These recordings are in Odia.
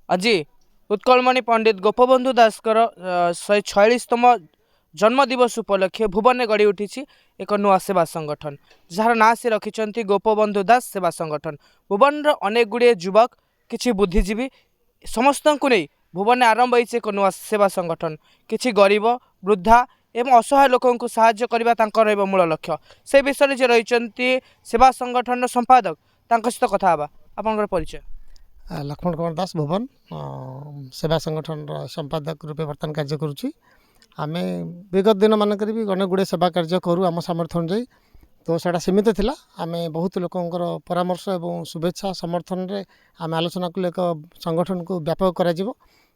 ଆଜି ଉତ୍କଳମଣି ପଣ୍ଡିତ ଗୋପବନ୍ଧୁ ଦାସଙ୍କର 146ତମ ଜନ୍ମଦିବସ ଉପଲକ୍ଷେ ଭୁବନରେ ଗଢ଼ି ଉଠିଛି ଏକ ନୂଆ ସେବା ସଂଗଠନ, ଯାହାର ନାଁ ସେ ରଖିଛନ୍ତି ଗୋପବନ୍ଧୁ ଦାସ ସେବା ସଂଗଠନ। ଭୁବନର ଅନେକ ଗୁଡ଼ିଏ ଯୁବକ, କିଛି ବୁଦ୍ଧିଜୀବୀ, ସମସ୍ତଙ୍କୁ ନେଇ ଭୁବନରେ ଆରମ୍ଭ ହୋଇଛି ଏକ ନୂଆ ସେବା ସଂଗଠନ। କିଛି ଗରିବ, ବୃଦ୍ଧା ଏବଂ ଅସହାୟ ଲୋକଙ୍କୁ ସାହାଯ୍ୟ କରିବା ତାଙ୍କର ରହିବ ମୂଳ ଲକ୍ଷ୍ୟ। ସେ ବିଷୟରେ ଯିଏ ରହିଛନ୍ତି ସେବା ସଂଗଠନର ସମ୍ପାଦକ, ତାଙ୍କ ସହିତ କଥା ହେବା। ଆପଣଙ୍କର ପରିଚୟ? ଲକ୍ଷ୍ମଣ କୁମାର ଦାସ, ଭୁବନ ସେବା ସଂଗଠନର ସମ୍ପାଦକ ରୂପେ ବର୍ତ୍ତମାନ କାର୍ଯ୍ୟ କରୁଛି। ଆମେ ବିଗତ ଦିନମାନଙ୍କରେ ବି ଅନେକ ଗୁଡ଼ିଏ ସେବା କାର୍ଯ୍ୟ କରୁ ଆମ ସାମର୍ଥ୍ୟ ଅନୁଯାୟୀ। ତ ସେଇଟା ସୀମିତ ଥିଲା। ଆମେ ବହୁତ ଲୋକଙ୍କର ପରାମର୍ଶ ଏବଂ ଶୁଭେଚ୍ଛା ସମର୍ଥନରେ ଆମେ ଆଲୋଚନା କଲୁ, ଏକ ସଂଗଠନକୁ ବ୍ୟାପକ କରାଯିବ।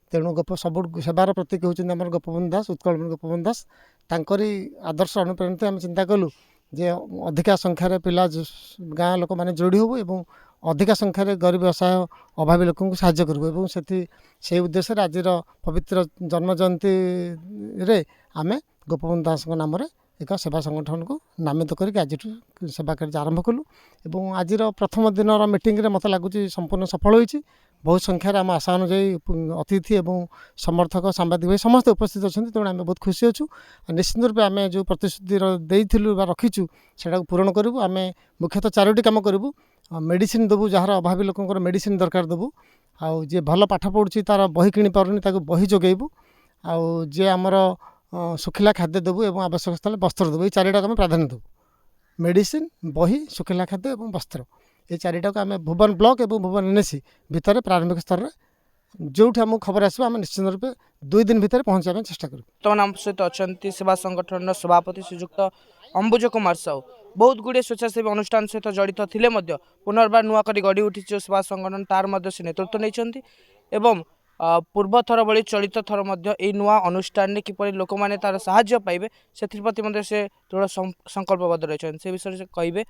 ତେଣୁ ଗୋପ ସବୁ ସେବାର ପ୍ରତୀକ ହେଉଛନ୍ତି ଆମର ଗୋପବନ୍ଧୁ ଦାସ, ଉତ୍କଳମଣି ଗୋପବନ୍ଧୁ ଦାସ। ତାଙ୍କରି ଆଦର୍ଶ ଅନୁପ୍ରାଣିତ ଆମେ ଚିନ୍ତା କଲୁ ଯେ ଅଧିକା ସଂଖ୍ୟାରେ ପିଲା, ଗାଁ ଲୋକମାନେ ଯୋଡ଼ି ହେବୁ ଏବଂ ଅଧିକା ସଂଖ୍ୟାରେ ଗରିବ, ଅସହାୟ, ଅଭାବୀ ଲୋକଙ୍କୁ ସାହାଯ୍ୟ କରିବୁ। ଏବଂ ସେଇ ଉଦ୍ଦେଶ୍ୟରେ ଆଜିର ପବିତ୍ର ଜନ୍ମ ଜୟନ୍ତୀରେ ଆମେ ଗୋପବନ୍ଧୁ ଦାସଙ୍କ ନାମରେ ଏକ ସେବା ସଂଗଠନକୁ ନାମିତ କରିକି ଆଜିଠୁ ସେବା କାର୍ଯ୍ୟ ଆରମ୍ଭ କଲୁ। ଏବଂ ଆଜିର ପ୍ରଥମ ଦିନର ମିଟିଂରେ ମୋତେ ଲାଗୁଛି ସମ୍ପୂର୍ଣ୍ଣ ସଫଳ ହୋଇଛି। ବହୁତ ସଂଖ୍ୟାରେ ଆମ ଆଶା ଅନୁଯାୟୀ ଅତିଥି ଏବଂ ସମର୍ଥକ, ସାମ୍ବାଦିକ ଭାଇ ସମସ୍ତେ ଉପସ୍ଥିତ ଅଛନ୍ତି। ତେଣୁ ଆମେ ବହୁତ ଖୁସି ଅଛୁ। ନିଶ୍ଚିତ ରୂପେ ଆମେ ଯେଉଁ ପ୍ରତିଶ୍ରୁତି ଦେଇଥିଲୁ ବା ରଖିଛୁ, ସେଇଟାକୁ ପୂରଣ କରିବୁ। ଆମେ ମୁଖ୍ୟତଃ ଚାରୋଟି କାମ କରିବୁ। ମେଡ଼ିସିନ ଦେବୁ, ଯାହାର ଅଭାବୀ ଲୋକଙ୍କର ମେଡ଼ିସିନ ଦରକାର ଦେବୁ। ଆଉ ଯିଏ ଭଲ ପାଠ ପଢ଼ୁଛି, ତା'ର ବହି କିଣି ପାରୁନି, ତାକୁ ବହି ଯୋଗାଇବୁ। ଆଉ ଯିଏ ଆମର ଶୁଖିଲା ଖାଦ୍ୟ ଦେବୁ ଏବଂ ଆବଶ୍ୟକ ସ୍ଥଳେ ବସ୍ତ୍ର ଦେବୁ। ଏଇ ଚାରିଟାକୁ ଆମେ ପ୍ରାଧାନ୍ୟ ଦେବୁ: ମେଡ଼ିସିନ, ବହି, ଶୁଖିଲା ଖାଦ୍ୟ ଏବଂ ବସ୍ତ୍ର। ଏଇ ଚାରିଟାକୁ ଆମେ ଭୁବନ ବ୍ଲକ ଏବଂ ଭୁବନ ଏନ୍ଏସି ଭିତରେ ପ୍ରାରମ୍ଭିକ ସ୍ତରରେ ଯେଉଁଠି ଆମକୁ ଖବର ଆସିବ, ଆମେ ନିଶ୍ଚିତ ରୂପେ 2 ଦିନ ଭିତରେ ପହଞ୍ଚିବା ପାଇଁ ଚେଷ୍ଟା କରିବୁ। ବର୍ତ୍ତମାନ ଆମ ସହିତ ଅଛନ୍ତି ସେବା ସଂଗଠନର ସଭାପତି ଶ୍ରୀଯୁକ୍ତ ଅମ୍ବୁଜ କୁମାର ସାହୁ। ବହୁତ ଗୁଡ଼ିଏ ସ୍ୱେଚ୍ଛାସେବୀ ଅନୁଷ୍ଠାନ ସହିତ ଜଡ଼ିତ ଥିଲେ ମଧ୍ୟ ପୁନର୍ବାର ନୂଆ କରି ଗଢ଼ି ଉଠିଛି ଯେଉଁ ସେବା ସଂଗଠନ, ତାର ମଧ୍ୟ ସେ ନେତୃତ୍ୱ ନେଇଛନ୍ତି। ଏବଂ ପୂର୍ବ ଥର ଭଳି ଚଳିତ ଥର ମଧ୍ୟ ଏଇ ନୂଆ ଅନୁଷ୍ଠାନରେ କିପରି ଲୋକମାନେ ତାର ସାହାଯ୍ୟ ପାଇବେ, ସେଥିପ୍ରତି ମଧ୍ୟ ସେ ଦୃଢ଼ ସଂକଳ୍ପବଦ୍ଧ ରହିଛନ୍ତି। ସେ ବିଷୟରେ ସେ କହିବେ।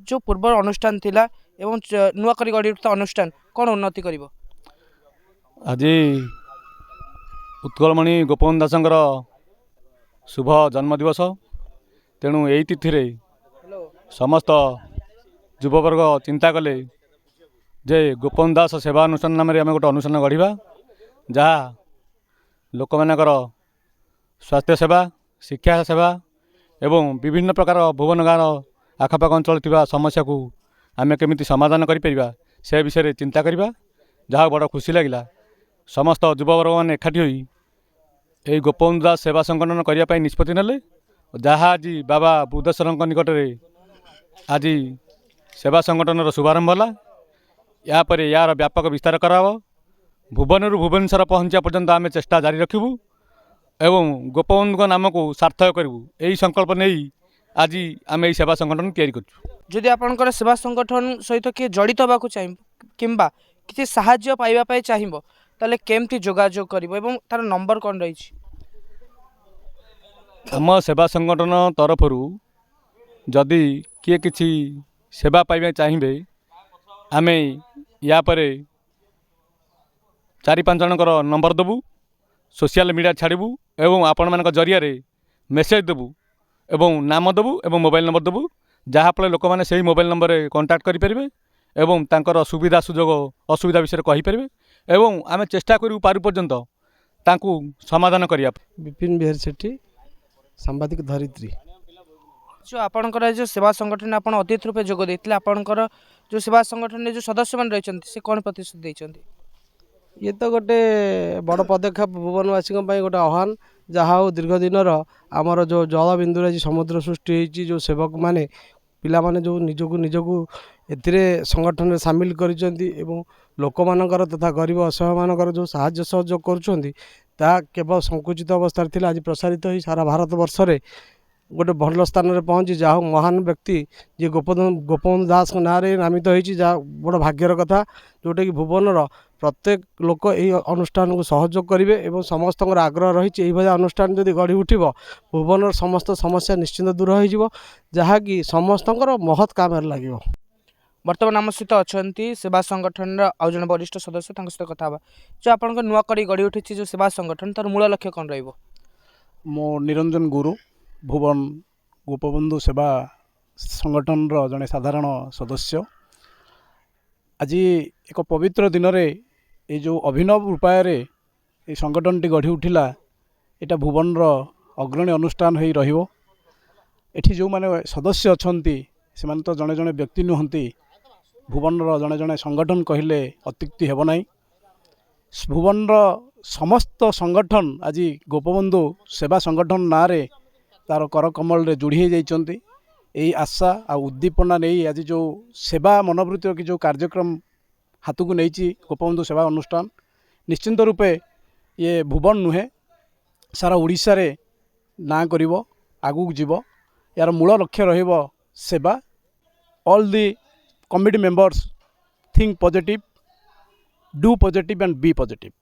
ଯେଉଁ ପୂର୍ବର ଅନୁଷ୍ଠାନ ଥିଲା ଏବଂ ନୂଆ କରି ଗଢ଼ି ଉଠିଥିବା ଅନୁଷ୍ଠାନ କ'ଣ ଉନ୍ନତି କରିବ? ଆଜି ଉତ୍କଳମଣି ଗୋପବନ୍ଧୁ ଦାସଙ୍କର ଶୁଭ ଜନ୍ମଦିବସ। ତେଣୁ ଏଇ ତିଥିରେ ସମସ୍ତ ଯୁବବର୍ଗ ଚିନ୍ତା କଲେ ଯେ ଗୋପବନ୍ଧୁ ଦାସ ସେବା ଅନୁଷ୍ଠାନ ନାମରେ ଆମେ ଗୋଟେ ଅନୁଷ୍ଠାନ ଗଢ଼ିବା, ଯାହା ଲୋକମାନଙ୍କର ସ୍ୱାସ୍ଥ୍ୟ ସେବା, ଶିକ୍ଷା ସେବା ଏବଂ ବିଭିନ୍ନ ପ୍ରକାର ଭୁବନ ଗାଁର ଆଖପାଖ ଅଞ୍ଚଳରେ ଥିବା ସମସ୍ୟାକୁ ଆମେ କେମିତି ସମାଧାନ କରିପାରିବା, ସେ ବିଷୟରେ ଚିନ୍ତା କରିବା। ଯାହା ବଡ଼ ଖୁସି ଲାଗିଲା, ସମସ୍ତ ଯୁବବର୍ଗମାନେ ଏକାଠି ହୋଇ ଏହି ଗୋପବନ୍ଧୁ ଦାସ ସେବା ସଂଗଠନ କରିବା ପାଇଁ ନିଷ୍ପତ୍ତି ନେଲେ, ଯାହା ଆଜି ବାବା ବୁଦ୍ଧେଶ୍ୱରଙ୍କ ନିକଟରେ ଆଜି ସେବା ସଂଗଠନର ଶୁଭାରମ୍ଭ ହେଲା। ଏହାପରେ ଏହାର ବ୍ୟାପକ ବିସ୍ତାର କରାହେବ। ଭୁବନରୁ ଭୁବନେଶ୍ୱର ପହଞ୍ଚିବା ପର୍ଯ୍ୟନ୍ତ ଆମେ ଚେଷ୍ଟା ଜାରି ରଖିବୁ ଏବଂ ଗୋପବନ୍ଧୁଙ୍କ ନାମକୁ ସାର୍ଥକ କରିବୁ। ଏହି ସଂକଳ୍ପ ନେଇ ଆଜି ଆମେ ଏହି ସେବା ସଂଗଠନ ତିଆରି କରୁଛୁ। ଯଦି ଆପଣଙ୍କର ସେବା ସଂଗଠନ ସହିତ କିଏ ଜଡ଼ିତ ହେବାକୁ ଚାହିଁବ କିମ୍ବା କିଛି ସାହାଯ୍ୟ ପାଇବା ପାଇଁ ଚାହିଁବ, ତାହେଲେ କେମିତି ଯୋଗାଯୋଗ କରିବ ଏବଂ ତାର ନମ୍ବର କ'ଣ ରହିଛି? ଆମ ସେବା ସଂଗଠନ ତରଫରୁ ଯଦି କିଏ କିଛି ସେବା ପାଇବା ଚାହିଁବେ, ଆମେ ୟା ପରେ ଚାରି ପାଞ୍ଚ ଜଣଙ୍କର ନମ୍ବର ଦେବୁ, ସୋସିଆଲ ମିଡ଼ିଆ ଛାଡ଼ିବୁ ଏବଂ ଆପଣମାନଙ୍କ ଜରିଆରେ ମେସେଜ୍ ଦେବୁ ଏବଂ ନାମ ଦେବୁ ଏବଂ ମୋବାଇଲ ନମ୍ବର ଦେବୁ, ଯାହାଫଳରେ ଲୋକମାନେ ସେଇ ମୋବାଇଲ ନମ୍ବରରେ କଣ୍ଟାକ୍ଟ କରିପାରିବେ ଏବଂ ତାଙ୍କର ସୁବିଧା ସୁଯୋଗ, ଅସୁବିଧା ବିଷୟରେ କହିପାରିବେ ଏବଂ ଆମେ ଚେଷ୍ଟା କରିବୁ ପାରୁ ପର୍ଯ୍ୟନ୍ତ ତାଙ୍କୁ ସମାଧାନ କରିବା। ବିପିନ ବିହାରୀ ସେଠୀ, ସାମ୍ବାଦିକ, ଧରିତ୍ରୀ। ଯେଉଁ ଆପଣଙ୍କର ଏ ଯେଉଁ ସେବା ସଂଗଠନ ଆପଣ ଅତିଥି ରୂପେ ଯୋଗ ଦେଇଥିଲେ, ଆପଣଙ୍କର ଯେଉଁ ସେବା ସଂଗଠନରେ ଯେଉଁ ସଦସ୍ୟମାନେ ରହିଛନ୍ତି, ସେ କ'ଣ ପ୍ରତିଶ୍ରୁତି ଦେଇଛନ୍ତି? ଇଏ ତ ଗୋଟେ ବଡ଼ ପଦକ୍ଷେପ, ଭୁବନବାସୀଙ୍କ ପାଇଁ ଗୋଟେ ଆହ୍ୱାନ। ଯାହା ହଉ, ଦୀର୍ଘ ଦିନର ଆମର ଯେଉଁ ଜଳବିନ୍ଦୁରେ ଆଜି ସମୁଦ୍ର ସୃଷ୍ଟି ହେଇଛି। ଯେଉଁ ସେବକମାନେ, ପିଲାମାନେ ଯେଉଁ ନିଜକୁ ନିଜକୁ ଏଥିରେ ସଂଗଠନରେ ସାମିଲ କରିଛନ୍ତି ଏବଂ ଲୋକମାନଙ୍କର ତଥା ଗରିବ ଅସହାୟମାନଙ୍କର ଯେଉଁ ସାହାଯ୍ୟ ସହଯୋଗ କରୁଛନ୍ତି, ତାହା କେବଳ ସଂକୁଚିତ ଅବସ୍ଥାରେ ଥିଲା, ଆଜି ପ୍ରସାରିତ ହୋଇ ସାରା ଭାରତ ବର୍ଷରେ ଗୋଟେ ଭଲ ସ୍ଥାନରେ ପହଞ୍ଚି, ଯାହା ହଉ, ମହାନ ବ୍ୟକ୍ତି ଯିଏ ଗୋପବନ୍ଧୁ ଦାସଙ୍କ ନାଁରେ ନାମିତ ହେଇଛି, ଯାହା ବଡ଼ ଭାଗ୍ୟର କଥା, ଯେଉଁଟାକି ଭୁବନର ପ୍ରତ୍ୟେକ ଲୋକ ଏହି ଅନୁଷ୍ଠାନକୁ ସହଯୋଗ କରିବେ ଏବଂ ସମସ୍ତଙ୍କର ଆଗ୍ରହ ରହିଛି। ଏଇଭଳିଆ ଅନୁଷ୍ଠାନ ଯଦି ଗଢ଼ି ଉଠିବ, ଭୁବନର ସମସ୍ତ ସମସ୍ୟା ନିଶ୍ଚିନ୍ତ ଦୂର ହୋଇଯିବ, ଯାହାକି ସମସ୍ତଙ୍କର ମହତ୍ କାମରେ ଲାଗିବ। ବର୍ତ୍ତମାନ ଆମ ସହିତ ଅଛନ୍ତି ସେବା ସଂଗଠନର ଆଉ ଜଣେ ବରିଷ୍ଠ ସଦସ୍ୟ, ତାଙ୍କ ସହିତ କଥା ହେବା। ଯେଉଁ ଆପଣଙ୍କ ନୂଆ କରି ଗଢ଼ି ଉଠିଛି ଯେଉଁ ସେବା ସଂଗଠନ, ତାର ମୂଳ ଲକ୍ଷ୍ୟ କ'ଣ ରହିବ? ମୁଁ ନିରଞ୍ଜନ ଗୁରୁ, ଭୁବନ ଗୋପବନ୍ଧୁ ସେବା ସଂଗଠନର ଜଣେ ସାଧାରଣ ସଦସ୍ୟ। ଆଜି ଏକ ପବିତ୍ର ଦିନରେ ଏ ଯେଉଁ ଅଭିନବ ଉପାୟରେ ଏ ସଂଗଠନଟି ଗଢ଼ି ଉଠିଲା, ଏଇଟା ଭୁବନର ଅଗ୍ରଣୀ ଅନୁଷ୍ଠାନ ହୋଇ ରହିବ। ଏଠି ଯେଉଁମାନେ ସଦସ୍ୟ ଅଛନ୍ତି, ସେମାନେ ତ ଜଣେ ଜଣେ ବ୍ୟକ୍ତି ନୁହନ୍ତି, ଭୁବନର ଜଣେ ଜଣେ ସଂଗଠନ କହିଲେ ଅତ୍ୟୁକ୍ତି ହେବ ନାହିଁ। ଭୁବନର ସମସ୍ତ ସଂଗଠନ ଆଜି ଗୋପବନ୍ଧୁ ସେବା ସଂଗଠନ ନାଁରେ ତା'ର କରକମଳରେ ଯୋଡ଼ି ହୋଇଯାଇଛନ୍ତି। ଏଇ ଆଶା ଆଉ ଉଦ୍ଦୀପନା ନେଇ ଆଜି ଯେଉଁ ସେବା ମନୋବୃତ୍ତି ରଖି ଯେଉଁ କାର୍ଯ୍ୟକ୍ରମ ହାତକୁ ନେଇଛି ଗୋପବନ୍ଧୁ ସେବା ଅନୁଷ୍ଠାନ, ନିଶ୍ଚିନ୍ତ ରୂପେ ଇଏ ଭୁବନ ନୁହେଁ, ସାରା ଓଡ଼ିଶାରେ ନାଁ କରିବ, ଆଗକୁ ଯିବ। ଏହାର ମୂଳ ଲକ୍ଷ୍ୟ ରହିବ ସେବା। All the committee members think positive, do positive and be positive.